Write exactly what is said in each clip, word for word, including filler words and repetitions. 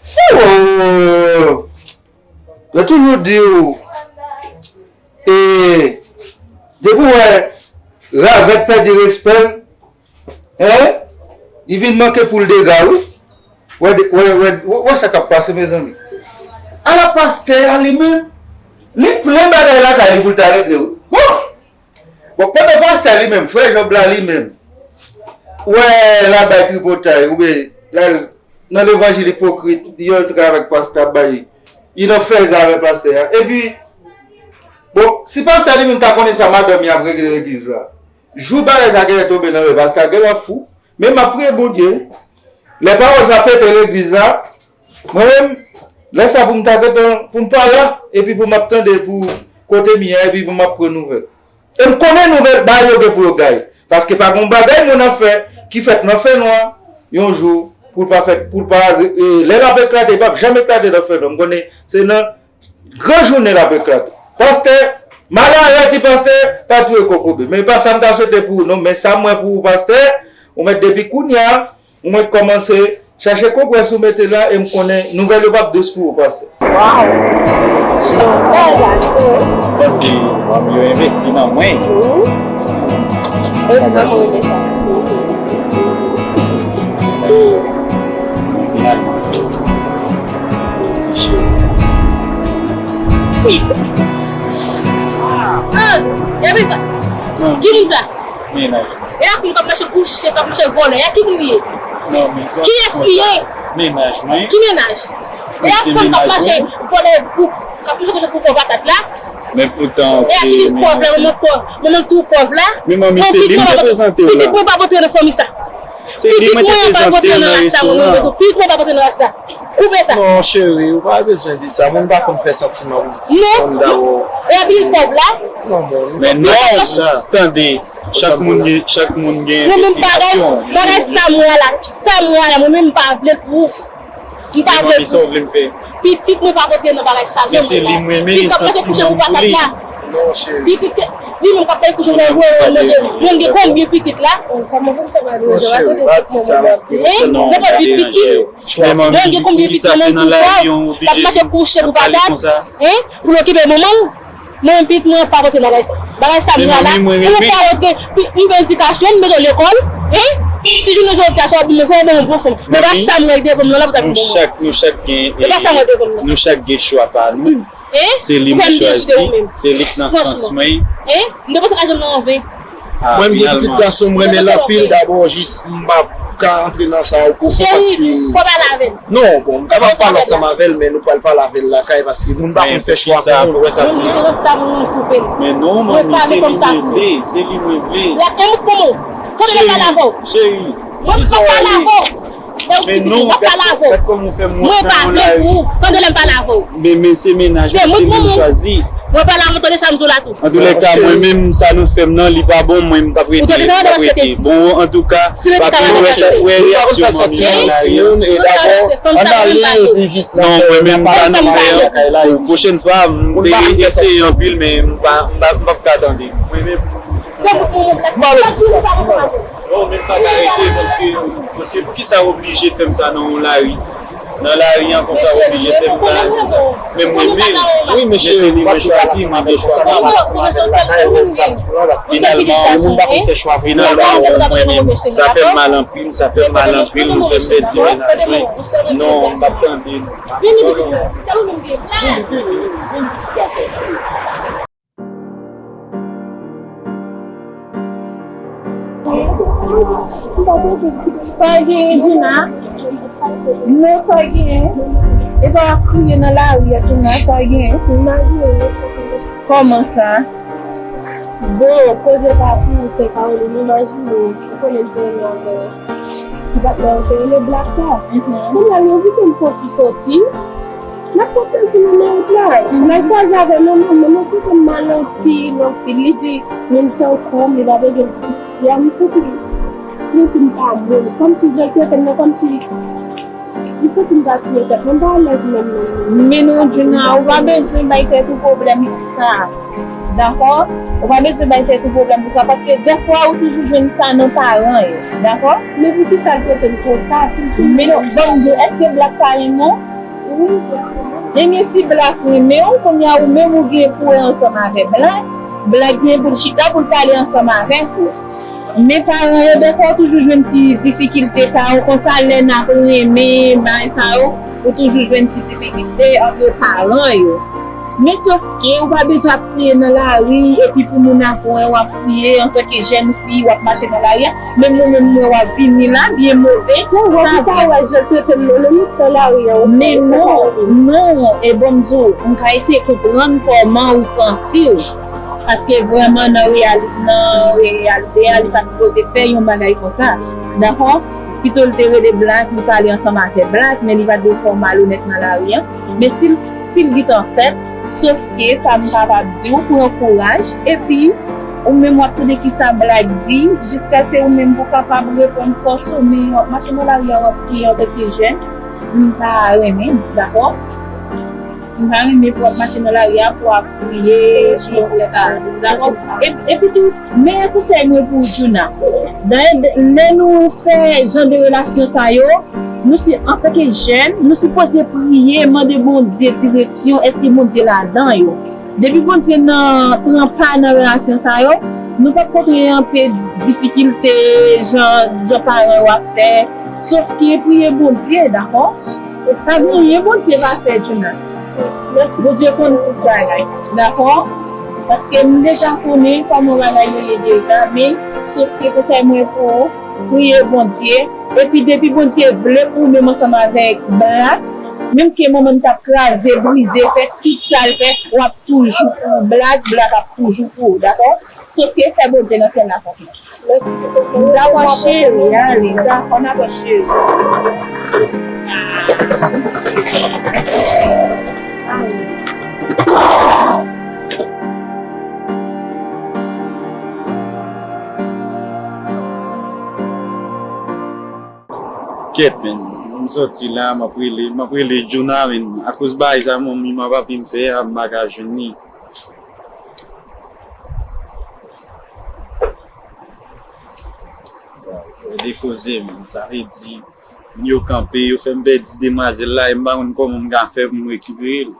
Se ou. Yo toujou di w, e, depi w wè ravèt pèdi respè l, en, li vin manke pou l dega, wi. Wè, wè, wè, wè, wè sa k ap pase, mezanmi. Ala pastè a li menm, li plen bagay lakay li pou l ta regle, wi. Bon! Bon, pandan pastè li menm, frè Jòb la li menm, wè l ap bay tripotay, oubyen l al nan levanjil ipokrit, li antre avèk pastè ap bay, li nan fèzè avèk pastè a. Epi, bon, si pastè li menm ta konnen sa madanm li ap regle legliz la, jou bagay sa genlè tonbe nan men pastè a, genlè ap fou. Men m ap priye Bondye, lè pawòl sa pete legliz la, mwen menm, lè sa pou m ta gentan, pou m pa la, epi pou m ap tande pou kote m ye a, epi pou m ap pran nouvèl. E m konnen nouvèl bagay yo gen pou yo gaye. Paske pa gen yon bagay moun ap fè ki fèt nan fènwa, yon jou, pou l pa fèt, pou l pa, e, lè l ap eklate, li p ap janm eklate nan fènwa. M konnen se nan gran jounen l ap eklate. Pastè, malere ti pastè, pa touye kokobe. Men pa sa m ta swete pou ou, non. Men sa m wè pou ou, pastè, ou mèt depi kounye a, ou mèt kòmanse chache konprès ou mete la, e m konnen nouvèl yo p ap dous pou ou, pastè. Waw! Se yon bèl gason. Mèsi, manm yo envesti nan mwen. Wi. E vrèman renmen sa. Finalman. Ti cheri. Ah, epi ka. Ki moun sa? Mennaj mwen. E a fanm k ap mache kouche, k ap mache vòlè a, ki moun li ye? Non, men zòt. Kiyès li ye? Mennaj mwen. Ki mennaj? E a fanm k ap mache vòlè bouk, k ap mache kouche pou fè patat la? Men poutan se mennaj mwen. E a ki pòv la, manman pòv, manman tou pòv la? Men manmi, se li m te prezante w la. Pitit mwen pa pote nan fanmi sa. Se li mwen te prezante w nan restoran an. Pitit mwen pa pote nan ras la. Koupe sa. Non, cheri, ou pa bezwen di sa. Moun pa konn fè santiman pou pitit moun dabò. Non. E a pitit pòv la? Non, bon, nou pa bezwen di sa. Men non, tande, chak moun gen, chak moun gen envestigasyon. Mwen menm bagay, bagay sa m wè la, sa m wè la, mwen menm m pa vle l pou ou. M pa vle l pou ou. Men manmi, sa w vle m fè? Pitit mwen pa pote nan bagay sa, janm vle. Men se li m renmen, e santiman m pou li. Non, cheri. Pitit, li menm k ap bay kouche pou mwen manje. Mwen gen konbyen pitit la? Kòman pou m fè pa deranje w? Non, cheri, pa di sa, paske se non, pa deranje w. Men manmi, li di ki sa se nan lari an, ou oblije vin ap pale konsa. Hein? Pou l okipe manman l. Mwen menm pitit mwen pa pote bagay sa. Bagay sa m wè la. Pou mwen pa rantre, pi, m fè edikasyon, m mete w lekòl. Hein? Si jounen jodi a, sa w ap di mwen fè, bon, bon, bon. Men pa sa m wè devan m nan la pou ta vin bon. Nou chak, nou chak gen, nou chak gen chwa pa nou. Se li mwen chwazi, se li k nan sans mwen. M te panse lajan nan anven. Mwen, m gen pitit gason, m renmen l anpil. Dabò, jis m p ap ka antre nan sa yo pwofon paske. Cheri, fò pale avè l. Non, bon, m kapab pale ansanm avè l, men nou pral pale avè l lakay, paske moun pa konn fè chwa pou moun, ou wè sa m di. Men non, manmi, se li mwen vle, se li mwen vle. Cheri, cheri, mwen pa pale avè w. Men non, gad kòman w fè m wont nan yon lari. Mwen pa vle pou ou. Tande lè m pale avè w. Men, men se mennaj mwen, se li m chwazi. Mwen pale avè w, tande sa m di w la tou. Antoulèka, mwen menm, sa nou fè m nan, li pa bon, mwen, m p ap rete, m p ap rete. Bon, antouka, papi, ou wè sa, ou wè reyaksyon manmi nan lari an. Non, mwen menm, sa nou fè an, pwochèn fwa, m te eseye anpil, men m pa, m pa, m p ap ka tande. Mwen menm. Non, men m pa ka rete, paske, paske poukisa w oblije fè m sa nan yon lari? Nan lari an konsa, w oblije fè m sa konsa. Men mwen menm, wi, men se li mwen chwazi, mwen gen chwa pa m. Finalman, finalman, mwen menm, sa fè m mal anpil, sa fè m mal anpil, nou fè m pèdi mennaj mwen. Non, m p ap tande, non. Sa w genyen, Dina? Men sa w genyen? E pa w ap kriye nan lari a, Dina, sa w genyen? Kòman sa? Bon, koze pa pou ou, sè Caroline, imajine w, ou konnen m te renmen avè ti patnè w te rele Black la. Kounye a, li envite m fè yon ti sòti. N ap pran ti moun nan wout la. L al kwaze avè manman m, manman m konprann mal anpil, anpil. Li di, menm tankou m, li pa bezwen pitit li a, m santi, m santi m pa bon. Kòmsi jan l trete m nan, kòmsi Li santi m ta touye tèt mwen, m pa alèz menm, menm, menm. Men non, Djouna, ou pa bezwen bay tèt ou pwoblèm pou sa. Dakò? Ou pa bezwen bay tèt ou pwoblèm pou sa, paske dèfwa ou toujou jwenn sa nan paran yo. Dakò? Men poukisa l trete m konsa? Si l fin... Men non, ban m di w, èske Black pa renmen w? Wi, Black renmen m. Ebyen, si Black renmen w, kounye a ou menm ou gen pou wè ansanm avè Black. Black gen pou l chita pou l pale ansanm avèk ou. Men paran yo, dèfwa, ou toujou jwenn ti difikilte sa yo konsa, lè n ap renmen, bagay sa yo, ou toujou jwenn ti difikilte ant paran yo. Men sòf ke ou pa bezwen ap kriye nan lari, epi pou moun ap wè w ap kriye antanke jèn fi, w ap mache nan lari a. Menm ou menm, m wè w ap vini la, byen move. Se wè pou ta wè jan l trete m nan, nan mitan lari a, ou konnen sa pa renmen. Men non, non, e bon, m di w, m ka eseye konprann kòman ou santi w. Paske vrèman nan reyali-, nan reyalite a, li pa sipoze fè yon bagay konsa. Dakò? Pito l te rele Black, li pale ansanm avè Black, men li pa t dwe fè w malonèt nan lari a. Men si l, si l gentan fèt, sòf ke sa m kapab di w, pran kouraj, epi ou menm w ap tande kisa Black di, jiskaske ou menm pou w kapab reprann fòs ou, men w ap mache nan lari a, w ap kriye antanke jèn, m pa renmen, dakò? M pa renmen pou w ap mache nan lari a, pou w ap kriye, pou w ap fè sa. Dakò? E, epi tou, men konsèy mwen pou w, Djouna. Dayè, lè nou fè jan de relasyon sa yo, nou se antanke jèn, nou sipoze priye, mande Bondye direksyon, èske Bondye ladan yo. Depi Bondye nan, pran pa nan relasyon sa yo, nou p ap kontre anpe difikilte, jan, jan paran yo ap fè. Sòf ke priye Bondye, dakò? Pa gen anyen Bondye pa fè, Djouna. Bondye konn tout bagay, dakò? Paske m deja konnen kòman bagay yo ye deja, men sòf ke konsèy mwen pou ou, priye Bondye. Epi depi Bondye vle pou ou menm ansanm avèk Black, menm ke manman m t ap kraze, brize, fè tout sa l fè, w ap toujou pou Black, Black ap toujou pou ou, dakò? Sòf ke fè Bondye nan syèl la konfyans. Mèsi pou konsèy ou. Dakò, cheri, ale, dakò, dakò, cheri. Kèt, men, m sòti la, m ap rele, m ap rele Djouna, men, akoz bagay sa, manmi m ap ape m fè a, m pa ka jwenn li. Gade koze, men, sa vle di, yo kanpe, yo fè m pèdi demwazèl la, e m pa konn kòman m ka fè pou m rekipere l.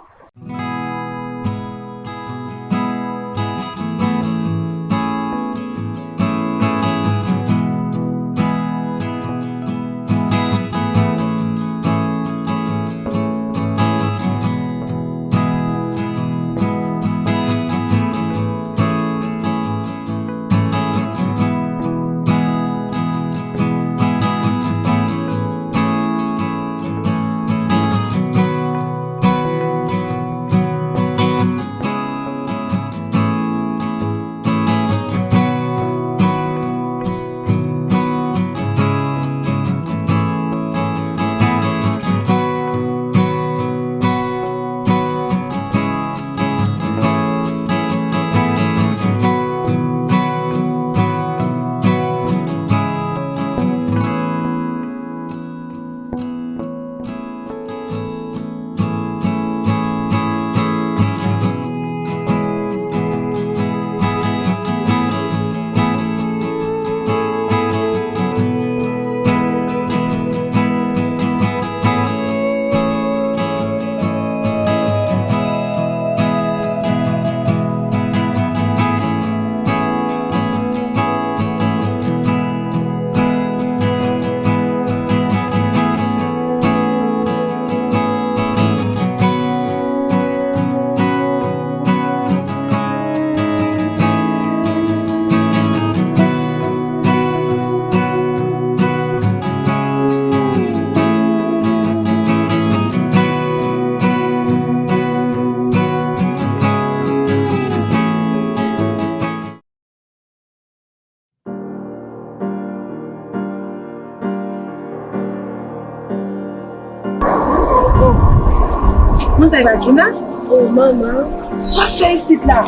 Manzè pa Djouna? Oh, manman. Sa w ap fè isit la?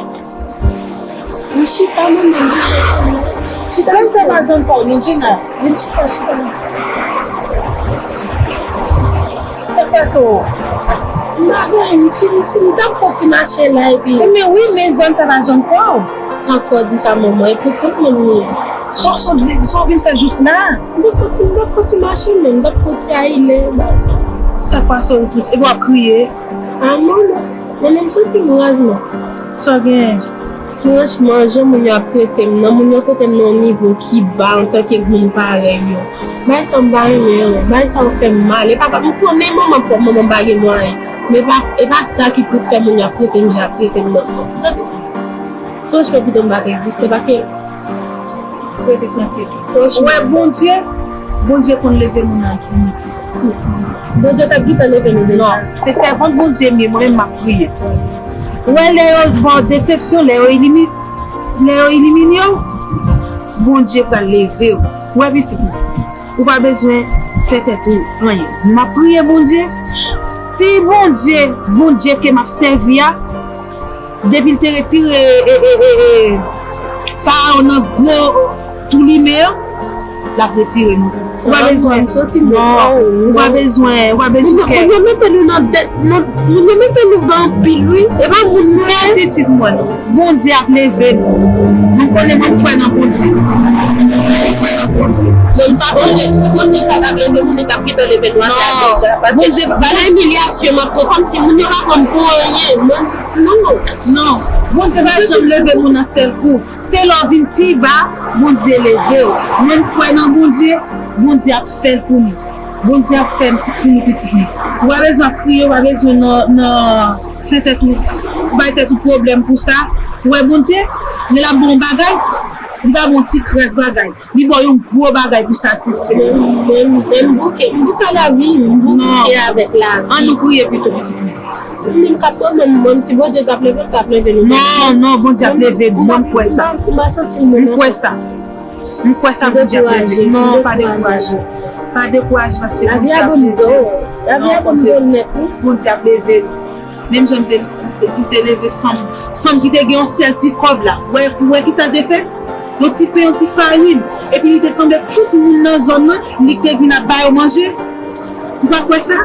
M chita, manman, m chita. Chita. Fè m fè pa zòn pa w, non, Djouna. Vin chita, chita. Pèso. M pa gen anyen, m chili, m t ap fè ti mache la, epi. Men wi, men zòn sa pa zòn pa w. Sa k fè w di sa, manman? E pou tout moun li ye. Sa w sot vin, sa w vin fè jous la? M t ap fè ti, m t ap fè ti mache, men m t ap fè ti ayile, bagay sa. Sa k pase w, Plis? Epi w ap kriye? A, non, non. Mwen menm santi m raz, non. Sa w genyen? Franchman, jan moun yo ap trete m nan, moun yo trete m nan yon nivo ki ba antanke moun parèy yo. Bagay sa m pa renmen yo, bagay sa yo fè m mal. E pa, m konnen manman pwòp, manman m pa gen mwayen. Men e pa, e pa sa ki pou fè moun yo ap trete m jan y ap trete m nan. M santi, franchman, pito m pa t egziste, paske Rete trankil. Franchman. Ou wè, Bondye, Bondye konn leve moun an diyite. Bondye t ap gentan leve nou deja. Non, se sèvant Bondye m ye, mwen menm m ap priye. Ou wè, lè yo ba w desepsyon, lè yo ilimi-, lè yo ilimine w, Bondye pral leve w. Ou wè, pitit mwen, ou pa bezwen fè tèt ou anyen. M ap priye Bondye. Si Bondye, Bondye ke m ap sèvi a, depi l te retire, e, e, e, e, Farawon nan gwo tou limen an, l ap retire nou. Ou pa bezwen, non, ou pa bezwen, ou pa bezwen kè. Moun yo mete nou nan dèt, moun yo mete nou ba anpil, wi. E pa moun nou ye. Pitit mwen, Bondye ap leve nou. Nou konnen mwen kwè nan Bondye. Mwen pa konnen si Bondye sa t ap leve moun, li t ap gentan leve nou atè a deja. Paske Bondye, bagay imilyasyon m ap pran, kòmsi moun yo pa pran m pou anyen. Non, non, non. Non, Bondye pa janm leve moun nan sèl kou. Se lè w vin pi ba, Bondye leve w. Mwen m kwè nan Bondye, Bondye ap fè l pou nou. Bondye ap fè l pou nou, pitit mwen. Ou pa bezwen ap kriye, ou pa bezwen nan, nan fè tèt ou, bay tèt ou pwoblèm pou sa. Ou wè Bondye, lè l ap ba w yon bagay, li pa ba w yon ti kras bagay. Li ba w yon gwo bagay pou satisfè. Men, men, men m bouke, m bouke lavi, m bouke avèk lavi. Ann nou priye pito, pitit mwen. Mwen menm k ap pran, mwen, mwen, si Bondye t ap leve m, t ap leve nou. Non, non, Bondye ap leve nou, mwen m kwè sa. M pa santi m bon. M kwè sa. M kwè sa, Bondye ap leve nou. Non, pa dekouraje. Pa dekouraje, paske Bondye ap leve nou. Lavi a ban m do. Lavi a ban m do nèt, wi. Bondye ap leve nou. Menm jan li te, li te leve fanm, fanm ki te gen yon sèl ti kòb la. Ou wè, ou wè ki sa l te fè? Yon ti pen, yon ti farin. Epi li te sanble tout moun nan zòn nan, li te vin ap ba yo manje. Ou pa kwè sa?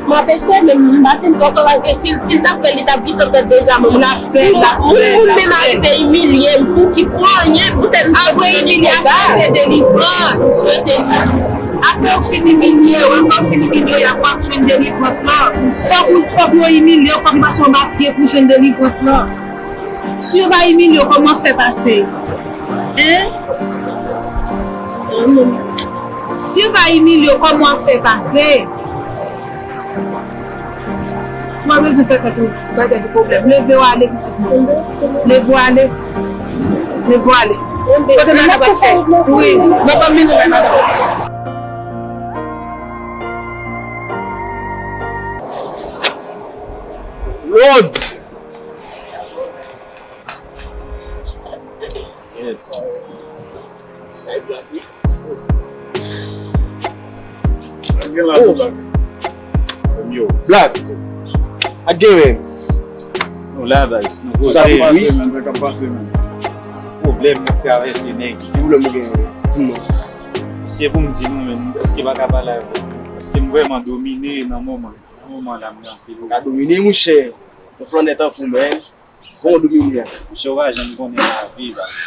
M ap eseye, men m pa fin twò kwè, paske si, si l t ap fè l, li t ap gentan fè l deja, men l ap fè, l ap fè, moun, moun menm arive imilye m, pou ki, pou anyen, poutèt m soti nan nivo sa. Apre imilyasyon, se delivrans. M swete sa. Apre w fin imilye w, apre w fin imilye w, y ap, w ap jwenn delivrans lan. Fòk ou, fòk yo imilye w, fòk ou pase anba pye pou jwenn delivrans lan. Si yo pa imilye w, kòman w ap fè pase? Hein? Si yo pa imilye w, kòman w ap fè pase? Ou pa bezwen fè tèt ou, bay tèt ou pwoblèm. Leve w ale, pitit mwen. Leve w ale. Leve w ale. Kote madan pastè? Wi, m ap mennen w bay madan. Lòd! Sa e Black, wi. Sa gen la sou Black? Black. Ak gen men. Nou la, baz. Nou koze. Sa k ap pase, men? Sa k ap pase, men? Pwoblèm n ap travèse, nèg. Ki pwoblèm ou gen? Di m non. Se pou m di nou, men, m prèske pa ka pale avè nou. Paske m vrèman domine nan moman. Nan moman la, m gen anpil. Ou ka domine, monchè. Yon flannè tankou w, men. Bon domine a. Monchè, ou pa janm konnen lavi, baz.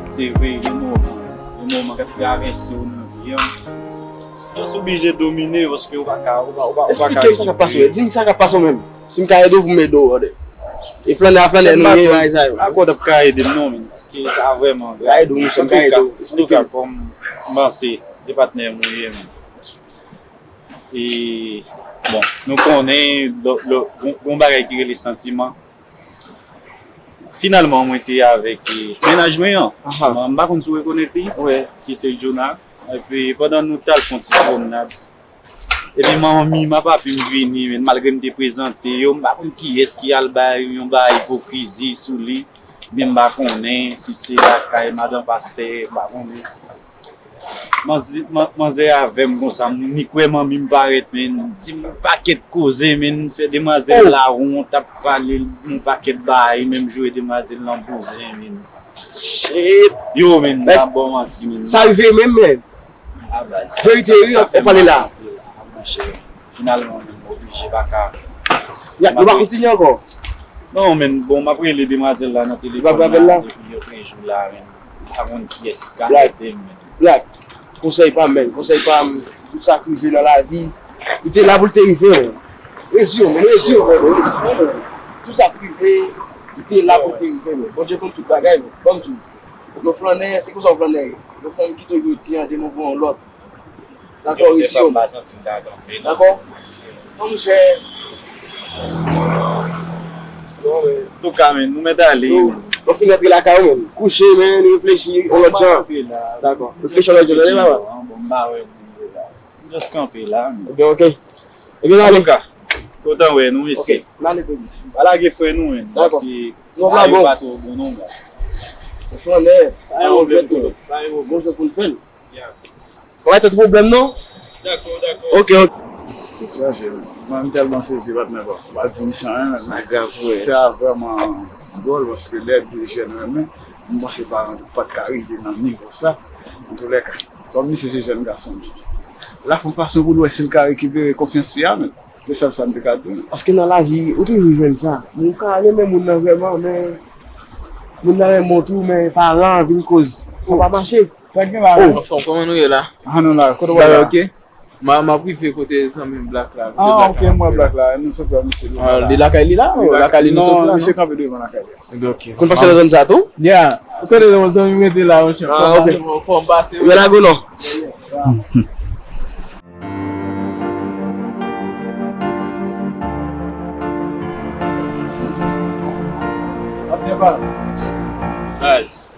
Se vre, gen moman, gen moman k ap travèse w nan vi an. Just oblije domine, paske ou pa ka, ou pa, ou pa, ou pa ka. Eksplike m sa k ap pase w, di m sa k ap pase w menm. Si m ka ede w, pou m ede w, brother. E flannè a flannè, nou gen bagay sa yo. Akò w t ap ka ede m non, men, paske sa vrèman grav. M ka ede w, monchè, m ka ede w. Eksplike m. Antouka, kòm m panse, de patnè m ou ye, men. E, bon, nou konnen, lò, lò, gon, gon bagay ki rele santiman. Finalman, mwen te avèk, e, mennaj mwen an. Aha. Bon, m pa konn si w rekonèt li, wi, ki se Jonah. Epi, pandan nou t al fè yon ti pwomnad, epi manmi m ak papi m vini, men malgre m te prezante yo, m pa konn kiyès ki al bay yon bagay ipokrizi sou li. Men m pa konnen si se lakay madan pastè, m pa konnen. Manzè, man-, manzè avè m konsa, m ni kwè manmi m parèt, men, di m yon pakèt koze, men, fè demwazèl la wont, ap pale m yon pakèt bagay, menm jan demwazèl lan bouzen, men. Shit. Yo, men, m pa ba w manti, men. Sa rive menm, men. A baz. Verite, wi, w ap pale la. A, monchè. Finalman, menm, m oblije pa ka. Ya, nou pa kontinye ankò? Non, men, bon, m ap rele demwazèl la nan telefòn la depi yon trè jou la, men. M pa konn kiyès ki ka ede m, men. Black, konsèy pa m, men, konsèy pa m, tout sa k rive nan lavi, li te la pou l te rive, men. Rezi w, men, rezi w, men, rezi w, men. Tout sa k rive, li te la pou l te rive, men. Bondye konn tout bagay, men. Ban m di w. Yon flannè, se konsa yon flannè ye. Yon fanm kite w jodi a, demen w pran yon lòt. Dakò, rezi w. Dakò? Bon, monchè. Antouka, men, nou mèt ale. Ou fin rantre lakay ou, men. Kouche, men, reflechi, yon lòt jan. Dakò. Reflechi yon lòt jan, tande, papa? Bon, m pa wè moun yo la. M just kanpe la, men. Ebyen, ok. Ebyen, n ale. Antouka, kontan wè nou, mesye. Ok, n ale, baby. Pa lage frè nou, men. Dakò. Paske bagay yo pa twò bon, non, guys. Flannè, pa yon jwèt, non. Pa yon jwèt pou n fè l. Ou pa tande pwoblèm non? Dakò, dakò. Ok, ok. Tèt chaje, men. Mwen, m tèlman sezi, patnè, bon. M pa di m san, hein, men sa vrèman dwòl, paske lè de jèn renmen, m panse pa, pa t ka rive nan nivo sa. Antoulèka, kòm misye se jèn gason, l ap fè yon fason pou l wè si l ka rekipere konfyans fi a, men. Se sèl sa m te ka di, men. Paske nan lavi, ou toujou jwenn sa. Ou ka renmen moun nan vrèman, men moun nan renmen w tou, men paran an vin koz sa pa mache. Sa k gen la menm? Anfòm, kòman nou ye la? Ah, nou la, kote w la? Ok. M a, m ap rive kote zanmi m Black la. Ah, ok, m wè Black la. Nou sot wè misye devan la. Li lakay li la? Ou lakay li nou soti la, non? Misye kanpe devan lakay li. Ok. Konn pase nan zòn sa tou? Yeah. Ou konnen yon zanmi m rete la, monchè. Ah, ok. Fò m pase. Yo lago non. Baz.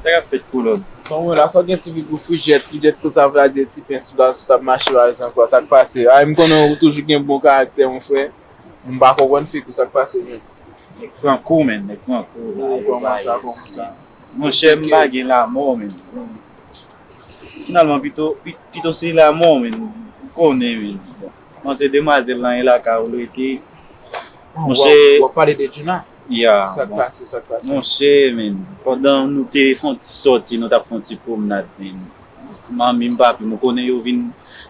Sa k ap fèt, kolòn? Bon, mwen la, sa w gen ti bout pou frijèt, frijèt konsa, vle di ti pen sou la, sou t ap mache, pa egzanp, sa k pase? Ay, m konnen ou toujou gen bon karaktè, mon frè. M pa konprann fake ou, sa k pase, menm? Nèg pran kou, menn, nèg pran kou. Ou kòmanse a konprann sa. Monchè, m pa gen lanmò, menn. Finalman, pito, pi-, pito se lanmò, menn. Ou konnen, menn. Bon, panse demwazèl lan e lakay ou l rete. Monchè, w ap pale de Djuna? Ya, sa k pase, sa k pase? Monchè, menn, pandan nou te fè yon ti sòti, nou t ap fè yon ti pwomnad, menn. Manmi m, papi m, ou konnen yo vin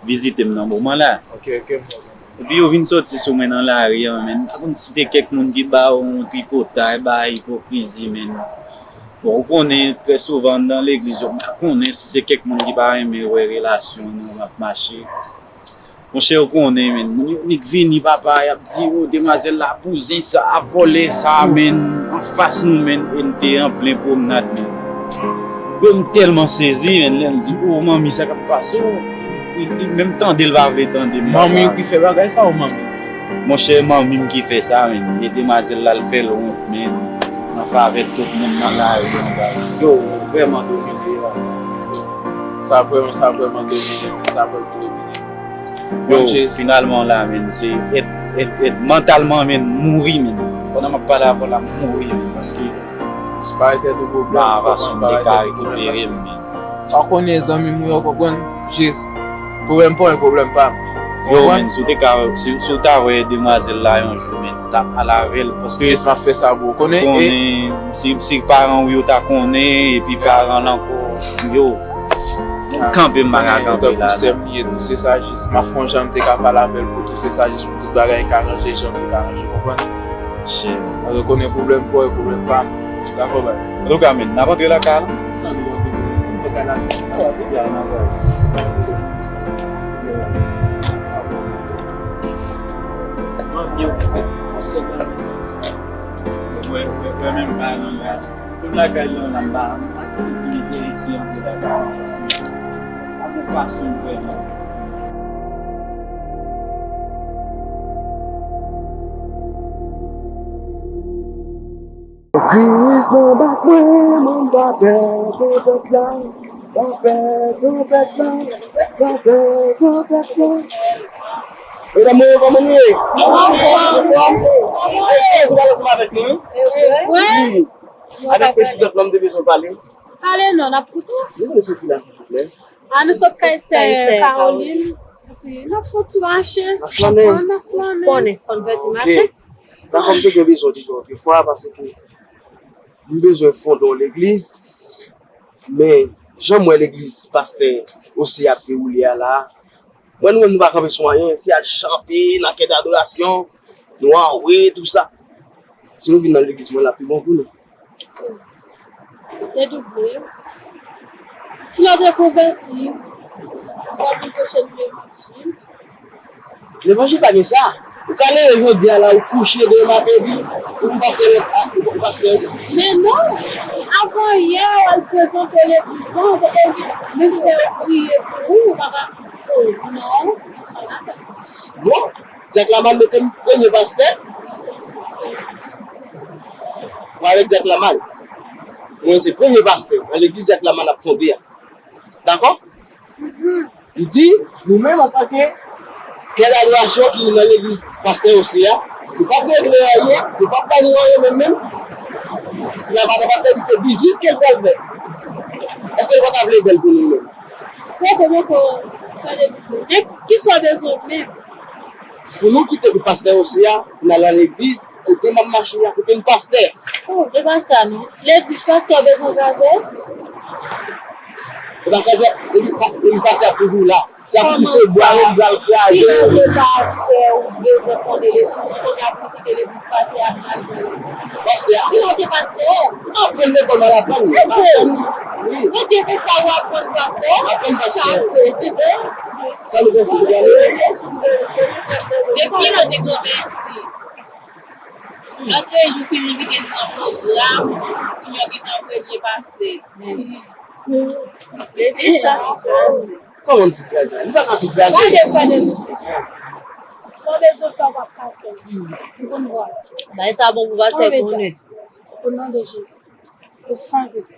vizite m nan moman la. Ok, ok, m konprann. Epi yo vin sòti sou mwen nan lari an, menn. M pa konn si te kèk moun ki ba yo yon tripotay, bay ipokrizi, menn. Bon, ou konnen, trè souvan, anndan legliz yo, m pa konnen si se kèk moun ki pa renmen wè relasyon nou ap mache. Monchè, ou konnen, menn, moun yo nik vini, papa, y ap di, "O, demwazèl la, bouzen sa, vòlè sa, menn, anfas nou, menn," e n te an plen pwomnad, menn. Yo, m tèlman sezi, menn, lè m di, "O, manmi, sa k ap pase, o?" Li, li menm tande l pa vle tande m, papa. Manmi w ki fè bagay sa ou manmi? Monchè, manmi m ki fè sa, menn. E demwazèl la, l fè l wont, menn, an favè tout moun nan lari an, guys. Yo, vrèman domine, la. Sa vrèman, sa vrèman domine, menn. Sa vrèman domine. Yo, finalman la, menn, se èt, èt, èt mantalman, menn, mouri, menn. Pandan m ap pale avè w la, m mouri, menn, paske se pa tèt ou pwoblèm, pa fason m te ka rekipere m, menn. Pa konnen zanmi m yo, konprann, jis pwoblèm pa w, pwoblèm pa m. Yo, menn, si w te ka, si, si w ta wè demwazèl la yon jou, menn, t ap al avè l, paske jis m ap fè sa pou ou konnen, e si, si paran w yo ta konnen, epi paran l ankò, yo, kanpe m pa ka kanpe la, non. Tankou sè m li ye, tou se sa, jis m ap fè yon jan m te ka pale avè l pou tou se sa, jis pou tout bagay ka ranje jan pou l ka ranje, konprann? Shit. Ou konnen pwoblèm pa w, pwoblèm pa m. Dakò, baz. Antouka, menn, n ap antre lakay la. Mwen, mwen, mwen menm pa nan la. Menm lakay lan la, m pa, m pa santi m enterese antre lakay lan, paske pa bon fason m vrèman. Kris nan bak mwen, mwen pa pè, pè, pè, pè. Lapè, lapè, lapè, lapè, lapè. Medam mwen yo, kòman nou ye? Anfòm. Anfòm. Eskize, ou pale ansanm avèk nou, wi? Wi. Avèk prezidan lan, m te bezwen pale. Pale non, n ap koute w. Nou vle soti la, silvouplè? A, nou sot kay sè Caroline. Epi n ap fè yon ti mache. N ap flannen. N ap flannen. Konnen, konn fè ti mache. Dakò, m te gen bezwen di nou otrefwa, paske m bezwen fonde yon legliz. Men, jan m wè legliz pastè Ose ap dewoule a la, Mwen, nou menm, nou pa kanpe sou anyen. Se al chante nan kè dadorasyon, nou anwe, tou sa. Si nou vin nan legliz mwen la, pi bon pou nou. Te double. Kilè w te konvèti? W ap vin preche nou levanjil? Levanjil pa gen sa. Ou ka leve jodi a la, ou kouche demen maten, epi ou pastè, ou pastè. Men non, avan yè, w al prezante w legliz lan, e menm si w priye pou ou, ou pa ka, oh, non. Bon, Dyak Lamal mete m premye pastè. Mwen avèk Dyak Lamal. Mwen se premye pastè nan legliz Dyak Lamal ap fonde a. Dakò? Li di, nou menm antanke kè dadorasyon ki nan legliz pastè Ose a, nou p ap regle anyen, nou p ap bay nou anyen menm menm. Epi apre pastè di se biznis ke l pral fè. Èske l pa ta vle bèl pou nou menm? Poko, poko, fè de biznis. Men, kisa w bezwen menm? Pou nou kite pou pastè Ose a, n al nan legliz, kote m ap mache a, kote m pastè. Oh, e pa sa non. Legliz pastè w bezwen kraze? E pa kraze, legliz pa-, legliz pastè ap toujou la. Se ap pouse bwa yo, li pral kraze. Kilè w te pastè, ou bezwen fonde legliz, kounye a pou w kite legliz pastè ap mal jwe. Pastè a. Kilè w te pastè? Aprann lekòl, mal aprann. Wi. Mwen te fè sa w aprann pastè. Aprann pastè. Sa fè. Sa nou panse pou gade? Depi lè w te konvèti. Lòtrejou, fin envite m nan pwogram, pou yo gentan premye pastè. Kòman m tou kraze? Li pa ka tou kraze. Gade frè de nou. Sa w bezwen fè, w ap ka fè. Ou konn vwa. Bagay sa bon pou pastè konnen. O non de Jezi. Ou san zefè.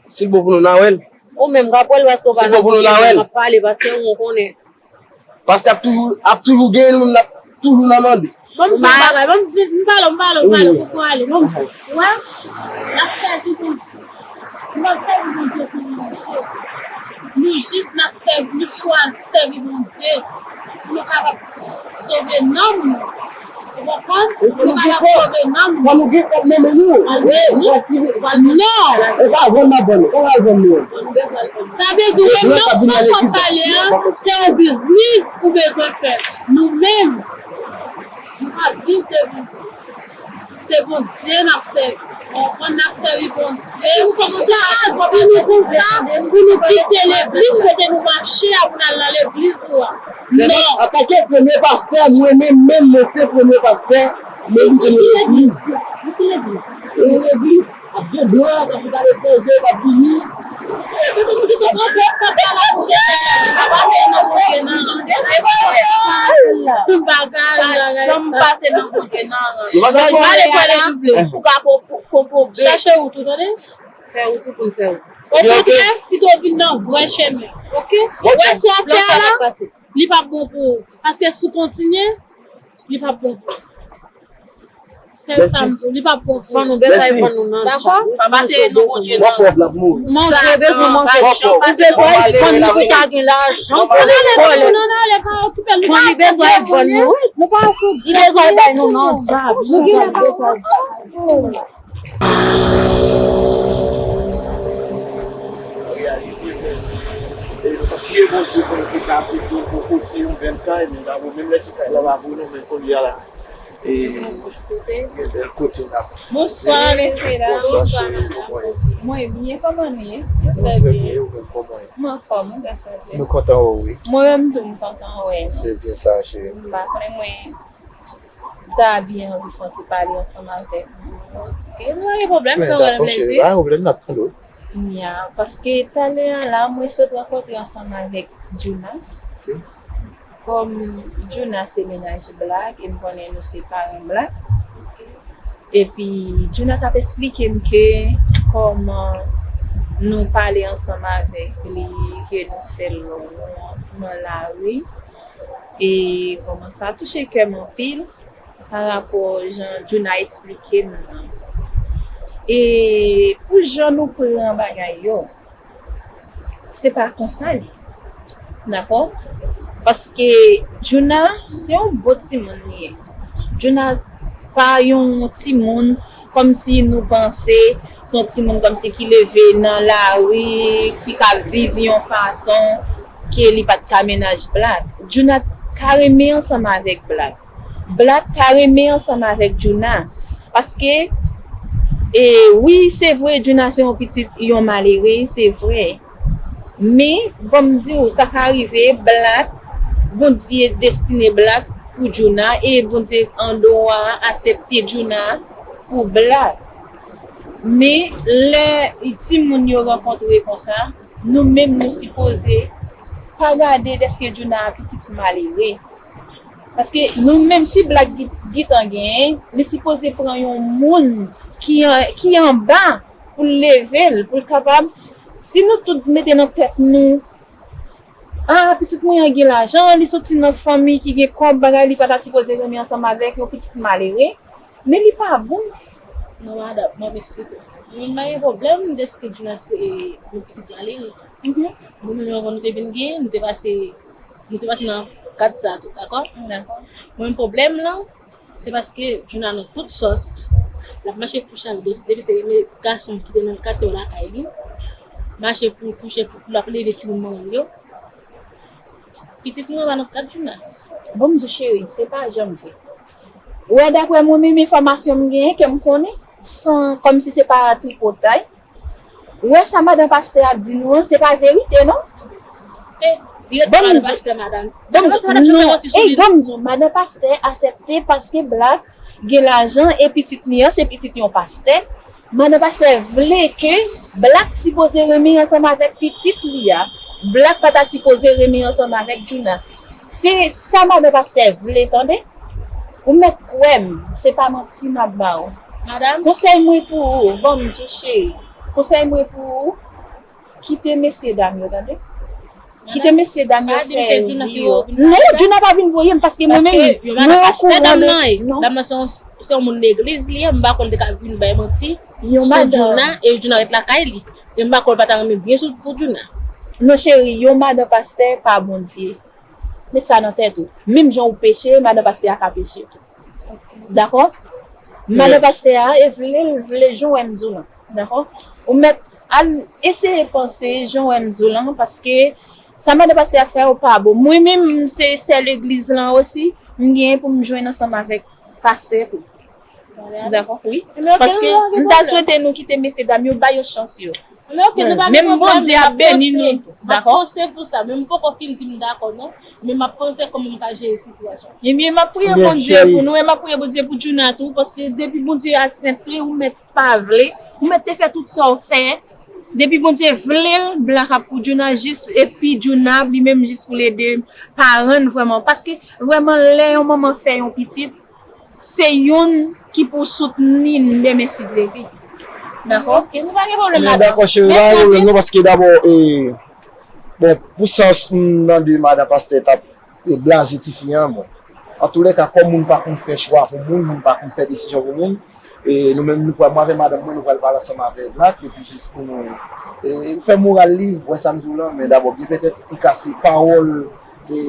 Si l bon pou nou, n a wè l. Ou menm, w ap wè l paske w pa nan bouch, w ap pale, paske ou konnen. Pastè ap toujou, ap toujou genyen nou, n ap toujou nan mande. Ban m di w bagay, ban m, m pale w, m pale w, m pale w, pou w ale, ban m, wè, n ap sèvi Bondye. Nou p ap sèvi Bondye pou nou manje. Nou jis n ap sèvi, nou chwazi sèvi Bondye pou nou kapab sove nanm nou. Ou konprann? Ou kapab sove nanm. Fò nou gen kòb nan men nou. Al vini. Non. E pa vann n ap vann nou. Kòman al vann nou? Sa vle di, relasyon sa w ap pale a, se yon biznis ou bezwen fè. Nou menm, nou pa viv de biznis. Se Bondye n ap sèvi. Ou konprann, n ap sèvi Bondye. Ou kòmanse a di nou konsa, pou nou kite legliz kote nou mache a, pou n al nan legliz ou a. Non. Antanke premye pastè, mwen menm, menm, mwen se premye pastè, men li te nan legliz la. Yon legliz. Ap gen blan k ap chita letranje, k ap vini. Bagay, bagay. Ou ka ko-, ko-, kokobe. Chache wout ou, tande? Fè wout ou pou n fè wout. Okontrè, pito w vin nan vrè chemen. Oke? Wè sa w ap fè a la, li p ap bon pou ou. Paske si w kontinye, li p ap bon pou ou. Sèl sa m di w, li p ap bon pou ou. Fò nou bezwen vann nou nan. Dakò? Manje, bezwen manje. Ou bezwen vann nou pou ka gen lajan pou lekòl. Fanmi bezwen vann nou. Li bezwen bay nou nan djab. Nou gen Reyalite, men, e nou t ap priye Bondye pou nou te ka achte yon gwo kote, yon bèl kay, men dabò, menm lè ti kay la pa pou nou, men kounye a la, e, gen bèl kote n ap. Bonswa, mesye dam. Bonswa, cheri, kòman w ye? Mwen byen, kòman nou ye? Nou trè byen, ou menm, kòman w ye? M anfòm, wi, gras a Dye. Nou kontan wè w, wi. Mwen menm tou, m kontan wè nou. Se byen sa, cheri. M pa konnen, mwen ta byen anvi fè yon ti pale ansanm avèk nou. Ok, nou pa gen pwoblèm, se yon rèl plezi. Pa gen pwoblèm, n ap tande w. Ya, paske talè a la, mwen sot rankontre ansanm avèk Djouna. Ok. Kòm Djouna se mennaj Black, e m konnen nou se paran Black. Epi, Djouna t ap esplike m ke kòman nou pale ansanm avèk li, ke nou fè l nan lari. E kòman sa touche kè m anpil parapò jan Djouna esplike m nan. E pou jan nou pran bagay yo, se pa konsa l ye. Dakò? Paske Djouna, se yon bon timoun li ye. Djouna pa yon timoun kòmsi nou panse se yon timoun kòmsi ki leve nan lari, ki ka viv yon fason. ke li pa t ka mennaj Black. Djouna ka renmen ansanm avèk Black. Black ka renmen ansanm avèk Djouna. Paske, e, wi, se vre, Djouna se yon pitit yon malere, se vre. Men, ban m di w, sa ka rive, Black, Bondye destine Black pou Djouna, e Bondye an dwa aksepte Djouna pou Black. Men, lè timoun yo rankontre konsa, nou menm nou sipoze pa gade dèske Djouna a pitit malere. Paske nou menm si Black gen- gentan genyen, li sipoze pran yon moun ki an- ki anba pou l leve l, pou l kapab, si nou tout mete nan tèt nou, ah, pitit mwen an gen lajan, li soti nan fanmi ki gen kòb, bagay, li pa ta sipoze renmen ansanm avèk yon pitit malere, men li pa bon. Non, madanm, mwen ap eksplike w. Mwen pa gen pwoblèm dèske Djouna se yon pitit malere. Mhm. Nou menm, lè nou te vin gen, nou te pase, nou te pase nan kad sa tou, dakò? Dakò. Mwen, pwoblèm lan, se paske Djouna nan tout sòs, l ap mache kouche avèk, depi se renmen gason ki te nan katye lakay li, mache pou l kouche, pou l ap leve timoun manman l yo. Pitit nou an pa nan kad Djouna. Bon, m di w, cheri, se pa janm vre. Ou wè, daprè mwen menm, enfòmasyon m genyen, ke m konnen, san, kòmsi se pa tripotay. Ou wè sa madan pastè ap di nou an, se pa verite, non? E, dirèkteman, madan pastè, madan. Madan pastè, madan, ey, ban m di w, madan pastè aksepte paske Black gen lajan e pitit li an, se pitit yon pastè. Madan pastè vle ke Black sipoze renmen ansanm avèk pitit li a. Black pa ta sipoze renmen ansanm avèk Djouna. Se sa madan pastè vle, tande. Ou mèt kwè m, se pa manti m ap ba w. Madanm. Konsèy mwen pou ou, ban m di w, cheri. Konsèy mwen pou ou, kite mesye dam yo, tande. Kite mesye dam yo fè vi yo. Non, Djouna pa vin voye m, paske mwen menm, mwen okouran de, non. Dam nan se yon, se yon moun legliz li ye, m pa kwè l te ka vin bay manti sou Djouna, e Djouna ret lakay li. E m pa kwè l pa ta renmen byen sou, pou Djouna. Non, cheri, yon madan pastè pa Bondye. Met sa nan tèt ou. Menm jan ou peche, madan pastè a ka peche tou. Dakò? Madan pastè a, e vle l, vle jan w wè m di w lan. Dakò? Ou mèt al eseye panse jan w wè m di w lan, paske sa madan pastè a fè ou pa bon. Mwen menm, m se sè legliz lan osi, m genyen pou m jwenn ansanm avèk pastè tou. Dakò, wi. Paske m ta swete nou kite mesye dam yo, ba yo chans yo. Men oke, nou pa gen pwoblèm, m ap panse, m ap panse pou sa, men m poko fin di m dakò non, men m ap panse kòman m ka jere sitiyasyon. Ebyen, m ap priye Bondye pou nou, e m ap priye Bondye pou Djouna tou, paske depi Bondye aksepte, ou mèt pa vle, ou mèt te fè tout sa w fè. Depi Bondye vle l, Black ap pou Djouna jis, epi Djouna li menm jis pou l ede paran l vrèman. Paske vrèman, lè yon manman fè yon pitit, se youn ki pou soutni n demen si Dye vle. Dakò? Ok, nou pa gen pwoblèm ladan. Dakò, cheri, pa gen pwoblèm non, paske dabò, e, bon, pou sans m tande madan pastè t ap, e, blaze tifi an, bon. Antoulèka, kòm moun pa konn fè chwa pou moun, moun pa konn fè desizyon pou moun, e, nou menm, nou pral, mwen avèk madanm mwen, nou pral pale ansanm avè Black, epi jis pou nou, e, fè moral li, wè sa m di w lan, men dabò, byen petèt, li ka se pawòl, e,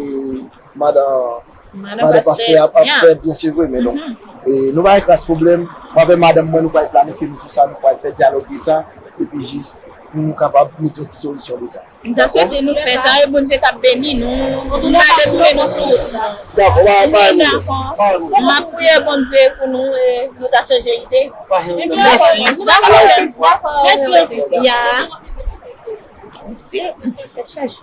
madan, madan pastè ap, ap fè, byen se vre, men non. E, nou pa gen kras pwoblèm. Mwen avèk madanm mwen, nou pral planifye nou sou sa, nou pral fè dyaloge sa, epi jis pou nou kapab mete yon ti solisyon de sa. M ta swete nou fè sa, e Bondye t ap beni nou. Nou ta detounen nou sou wout la. Dakò, pa, pa gen pwoblèm. Pa gen pwoblèm. M ap priye Bondye pou nou, e nou ta chanje ide. Pa gen pwoblèm. Mèsi. Dakò. Mèsi anpil. Ya. Mèsi. Tèt chaje.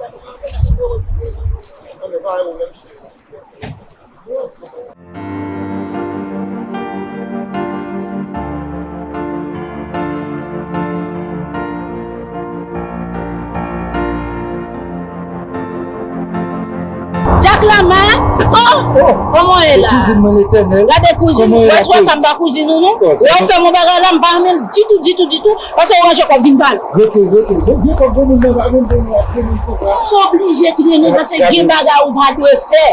Jack Lama, oh, kòman w ye la? Gade kouzin, wè, wè sa m pa kouzin ou non. Wè w fè m yon bagay la, m pa renmen l ditou, ditou, ditou. Pase w ranje kò w vin pale. Rete, rete. Bon, gen kòk granmoun nan, pa menm granmoun ap granmoun konsa. M oblije trennen paske gen bagay ou pa dwe fè.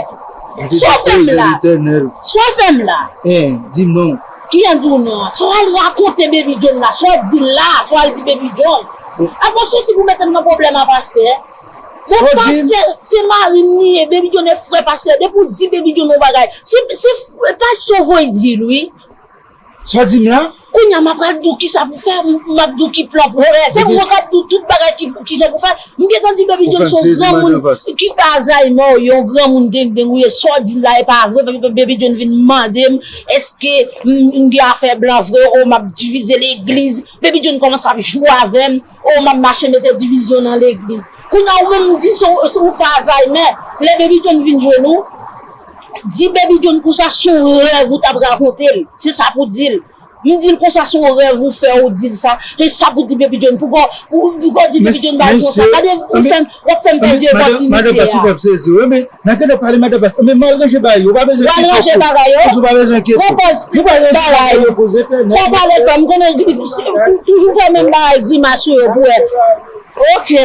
Sa w fè m la? Sa w fè m la? Hein, di m non. Ki jan di w non? Sa w al rakonte Baby John la? Sa w di la? Sa w al di Baby John? Apre w soti pou mete m nan pwoblèm a pastè. Bon, pastè, se mari m li ye, Baby John e frè pastè. Depi w di Baby John yon bagay, se, se pastè w voye di l, wi. Sa w di m la? Kounye a, m ap pral di w kisa pou fè, m ap di w ki plan pou fè. Se mwen k ap di w tout bagay ki, ki jan pou fè. M gentan di Baby John se yon granmoun ki fè Alzheimer, yon granmoun dengdeng ou ye. Sa w di la, e pa vre. Baby John vin mande m, èske m gen afè blan vre? O, m ap divize legliz. Baby John kòmanse ap jwe avè m. O, m ap mache mete divizyon nan legliz. Kounye a, ou menm m di se ou fè Alzheimer. Lè Baby John vin jwenn ou, di Baby John konsa se yon rèv ou t ap rakonte l. Se sa pou di l. M di l konsa se yon rèv ou fè ou di l sa. E sa pou di Baby John. Poukò ou di Baby John bagay konsa? Gade, w ap fè m pèdi opòtinite a. Madan Pastè, w ap sezi wi, men n a gentan pale Madan Pastè. Men m al ranje bagay yo, ou pa bezwen enkyete. Ou pa bezwen enkyete. Nou pa ranje bagay yo pou Letènèl. Fò pale fò, m konnen toujou fè menm bagay grimas ou yo pou wè. Ok.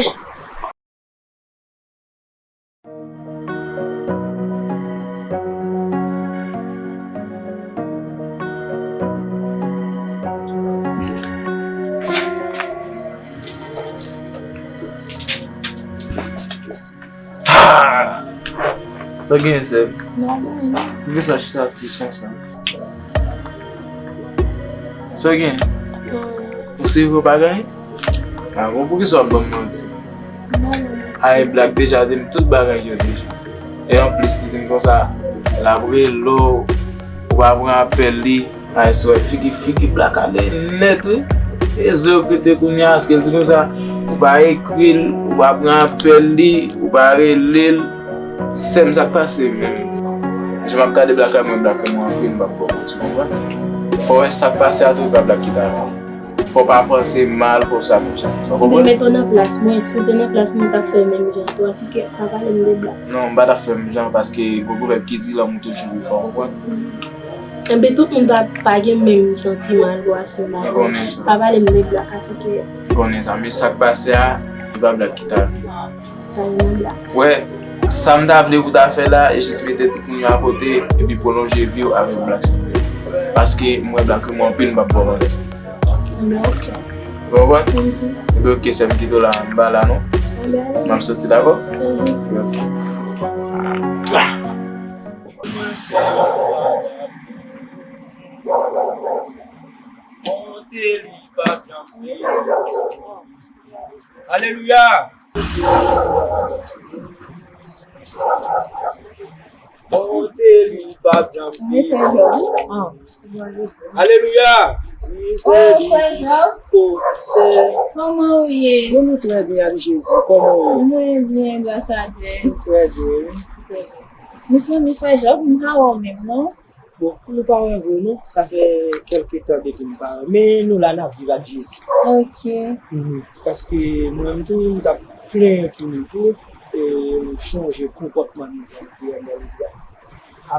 Ah! Sa w genyen, sè m? Poukisa w chita tris konsa? Sa w genyen? Ou serye, ou pa gen anyen? Ah bon, poukisa w ap ban m manti? Ay, Black deja di m tout bagay yo deja. E anplis, li di m konsa, l ap rele w, ou pa pran apèl li. Ay, sou wè figi, figi Black ale nèt, wi. E zo yo pete kounye a, paske l di konsa, ou pa ekri l, ou pa pran apèl li, ou pa rele l. Sè m, sa k pase menm? Jan m ap gade Black la, mwen Black renmen w anpil, m p ap ba w manti, w konprann? Fò w wè sa k pase a tou, e pa Black ki ta fè. Fò w pa panse mal konsa, konsa. Ou konprann? Mete w nan plas mwen, si w te nan plas mwen, w t ap fè menm jan tou, asike pa pale m de Black. Non, m pa t ap fè menm jan, paske gon pwovèb ki di, lanmou toujou pi fò, w konprann? Enben, tout moun pa, pa gen menm santiman, lwa se mal. M konnen sa. Pa pale m de Black, asike. M konnen sa, men sa k pase a, e pa Black ki ta fè. Sa gen nan Black. Wè, sa m ta vle pou w ta fè la, e jis mete tout moun yo akote, epi pwolonje vi w avèk Black, silvouplè. Paske m wè Black renmen w anpil, m p ap ba w manti. Enben, ok. Ou konprann? Enben, ok, sè m, kite w la, m pa la, non. Enben, ale. M ap soti, dakò? Enben, ok. Bonte li pa janm fini. Alelouya! Bonte li pa janm fini. Alelouya! Mizèdikòd. Kòman ou ye? Bon, nou trè byen ak Jezi. Kòman ou ye? Mwen byen, gras a Dye. Nou trè byen, wi. Mezanmi, frè Jòb, m pa wè w menm, non. Bon, pou nou pa wè vre non, sa fè kèlke tan depi m pa wè. Men nou la, n ap viv ak Jezi. Ok. Mhm. Paske mwen menm tou, m t ap plenyen pou nou tou, e m chonje konpòtman nou te anndan legliz la.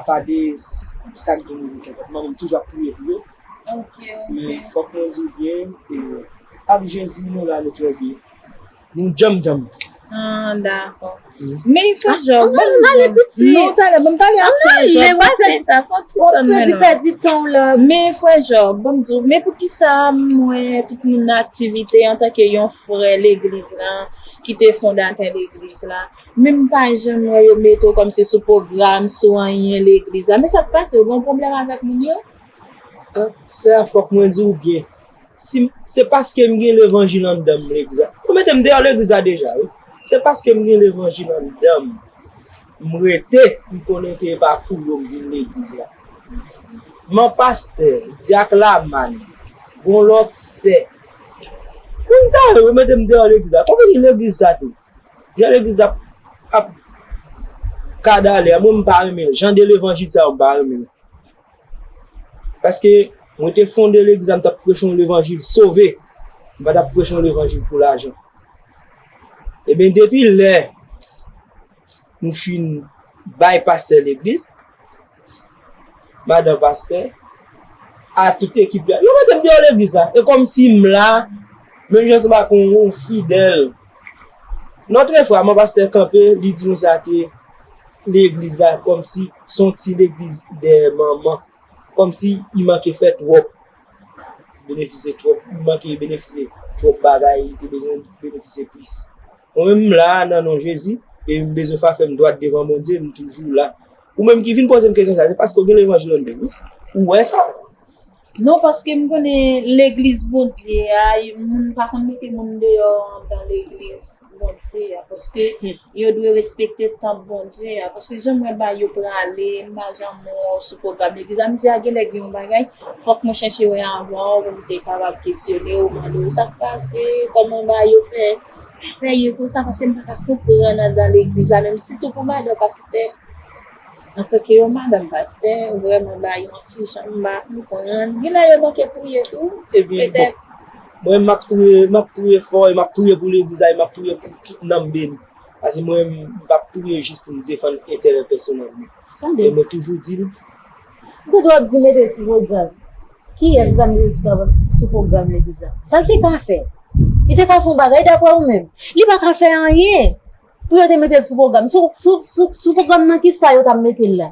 Apa de s- sa k gen nou konpòtman, men m toujou ap priye pou yo. Ok, ok. Men fòk mwen di w byen, e, ak Jezi, nou la, nou trè byen. Nou djanm djanm. Ah, dakò. Men frè Jòb, ban m di w. Non, talè, ban m pale ak frè Jòb. Pa fè sa, fè yon ti tan mwen la. Men frè Jòb, ban m di w, men poukisa m wè tout moun nan aktivite antanke yon frè legliz la, ki te fondatè legliz la, men m pa janm wè yo mete w kòmsi sou pwogram, sou anyen legliz la. Men sa k pase, ou gen yon pwoblèm avèk moun yo? Sè a, fòk mwen di w byen. Si m- se paske m gen levanjil anndan m legliz la. Ou mete m deyò legliz la deja, wi. Se paske m gen levanjil anndan m. M rete, m konnen ke e pa pou yo m vin legliz la. Man pastè, dyak Laman, gon lòt sè. Moun sa yo, yo mete m deyò legliz la. Konbyen legliz sa tou? Jan legliz la ap kadale a, mwen m pa renmen l. Jan de levanjil sa yo, m pa renmen l. Paske mwen te fonde legliz la, m t ap preche yon levanjil sove. M pa t ap preche yon levanjil pou lajan. Ebyen, depi lè nou fin bay pastè legliz, madan pastè, a tout ekip la, yo mete m deyò legliz la. E kòmsi m la, menm jan se pa kon yon fidèl. Nòtrefwa, man pastè kanpe, li di nou sa ke legliz la, kòmsi se yon ti legliz dèyè manman. Kòmsi li manke fè twòp, benefisye twòp, li manke benefisye twòp bagay, li te bezwen benefisye plis. Mwen menm, m la nan non Jezi, e m bezwen fè m dwat devan Bondye, m toujou la. Ou menm ki vin poze m kesyon sa, se paske w gen levanjil anndan w, wi. Ou wè sa. Non, paske m konnen legliz Bondye a, moun pa konn mete moun deyò andan legliz Bondye a, paske yo dwe respekte tanp Bondye a, paske jan m wè bagay yo prale, m pa janm wè w sou pwogram legliz la. M di a genlè gen yon bagay, fòk mwen chèche wè avan w pou m te kapab kesyone w, mande w sa k pase, kòman bagay yo fè, fè ye konsa, paske m pa ka konprann andan legliz la, menm sitou pou madan pastè. Antanke yon madanm pastè, vrèman bagay yo yon ti jan m pa konprann. Genlè yo manke priye tou, petèt. Mwen, m ap priye, m ap priye fò, e m ap priye pou legliz la, e m ap priye pou tout nanm beni. Paske mwen, m p ap priye jis pou m defann enterè pèsonèl mwen. E mwen toujou di l. M tande w ap di mete l sou pwogram. Kiyès ou ta mete l sou pwogram legliz la? Sa l te ka fè? Li te ka fè yon bagay daprè ou menm. Li pa ka fè anyen. Pou yo te mete l sou pwogram. Sou, sou, sou, sou pwogram nan kisa yo t ap mete l la?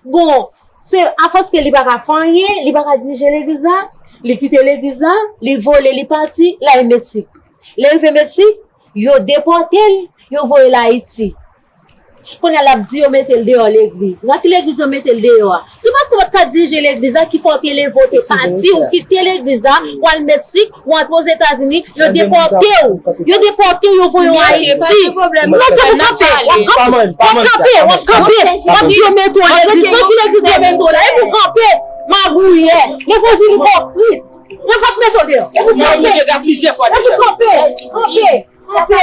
Bon, se afòs ke li pa ka fè anyen, li pa ka dirije legliz la, li kite legliz la, li vole, li pati, l al Meksik. Lè l rive Meksik, yo depòte l, yo voye l Ayiti. Kounye a l ap di yo mete l deyò legliz. Nan ki legliz yo mete l deyò a? Se paske w pa t ka dirije legliz la ki fè w te leve w te pati, ou kite legliz la, w al Meksik, w antre Ozetazini, yo depòte w. Yo depòte w, yo voye w Ayiti. Non, se pou kanpe. W ap kanpe, w ap kanpe, w ap kanpe. W ap di yo mete w legliz. Nan ki legliz yo mete w la? E pou kanpe. Magouyè. Levanjil ipokrit. Yo p ap mete w deyò. E pou kanpe. E pou kanpe. Kanpe. Kanpe.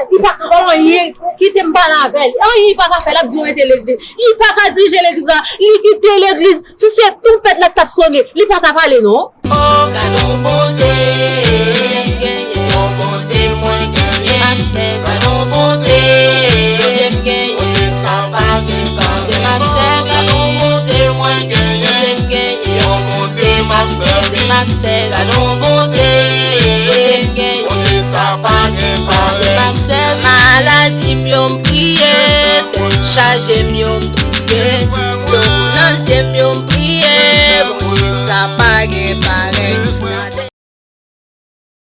Li pa ka fè anyen. Kite m pale avè l. Anyen li pa ka fè. L ap di yo mete l legliz. Li pa ka dirije legliz la. Li kite legliz. Si se twonpèt la k t ap sone, li pa ka pale non. Oh, gad on Bondye m genyen, yon Bondye mwen genyen. Gad on Bondye, Bondye m genyen, Bondye sa pa gen parenn. Gad on Bondye mwen genyen, Bondye m genyen, yon Bondye m ap sèvi. Gad on Bondye, Bondye m genyen, Bondye sa pa gen parenn. Maladi m yo m priye, chaje m yo m priye.